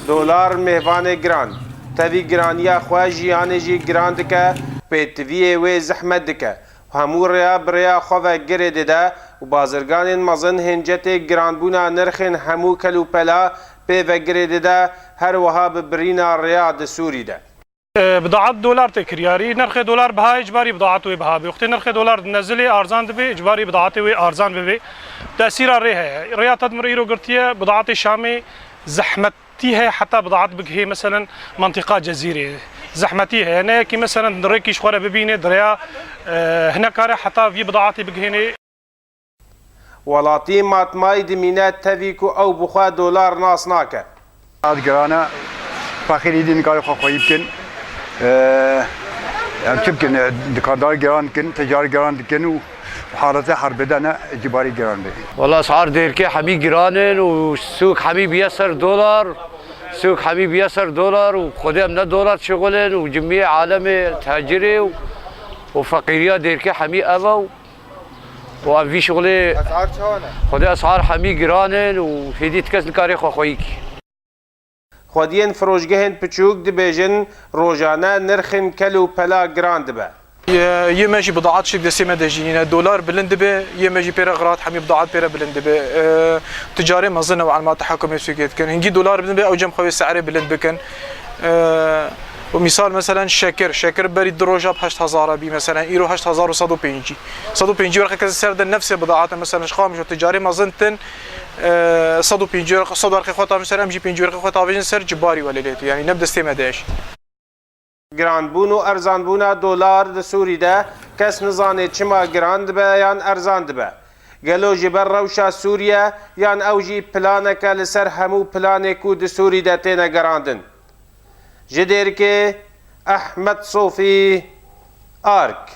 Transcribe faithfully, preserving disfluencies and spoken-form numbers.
Dolar mêvanê giran, tevî giraniya xwe jiyanê jî giran dike, pêtiviyê wê zehmet dike. Hemû rêya bi rêya xwe ve girê dide û bazirganên mezin hêncetê giranbûna nirxên hemû kel û pela pê ve girê dide, her wiha bi birîna rêya di Sûrî de. Bidaat dolar tê kiryarî, nirxê dolar biha ê, icbarî bidaat wê biha bê. Wextê nirxê dolar dinezilê, arzan dibê, icbarî bidaatê wê arzan bibê. Tesîra rê heye. Rêya te di min re îro girtiye, bidaatê Şamê zehmetî heye heta bidaat bigihê, meselen, mentiqa Cezîrê. Zehmetî heye. Ne yekî, meselen, rêkî ji xwe re bibînê, di rêya, e, hinekare heta vî bidaatê bigihênê. Welatî matmayî dimîne tevî ku ew bi xwe dolar nas nake. Ad girane, feqîr îdî nikarê xwe xweyî bikin. Em çi bikin? Dikandar giran dikin, ticar giran dikin û halete herbê de ne, icbarî giran bê. Wela esar dêrkê hemî giran in û sûk hemî biye ser dolar. Sûk hemî biye ser dolar û xwedê em ne dolar şixulin û cimiyê alemê tecirê û, û feqîriya dêrkê hemî ev e û, û ev vî şixulê Esar çawa ne? Xwedê esar hemî giran in û hêdî ti kes nikarê xwe xweyî kî. Xwediyên firojgehên piçûk dibêjin rojane nirxên kel û pela giran dibe. Yê me jî bidaat şik destê me de jî nîne. Dolar bilind dibe, yê me jî pê re xirat hemî bidaat pê re bilind dibe. Ticarê mezin ew elma tehakumê sûkê dikin. Hingî dolar bilind be, ew cem xwe wê se'rê bilind bikin. Û misal meselen şekir, şekir berî du roja bi heşt hezar e bî, meselen îro heşt hezar û sed û pêncî. Sed û pêncî werqeke ser de nefsê bidaat e, meselen ji xwe mijo ticarê mezin tin, sed û pêncî werqe, sed werqê xwe tavêjin ser, em jî pêncî werqê xwe tavêjin ser, cibarî welê lê tu, yanî ne bi destê me de ye jî. Giranbûn û erzanbûna dolar di Sûrî de kes nizane çima giran dibe yan erzan dibe. Gelo ji ber rewşa Sûriye yan ew jî planeke li ser hemû planê ku di Sûrî de têne gerandin? Ji Dêrikê Ehmed Sofî, Ark.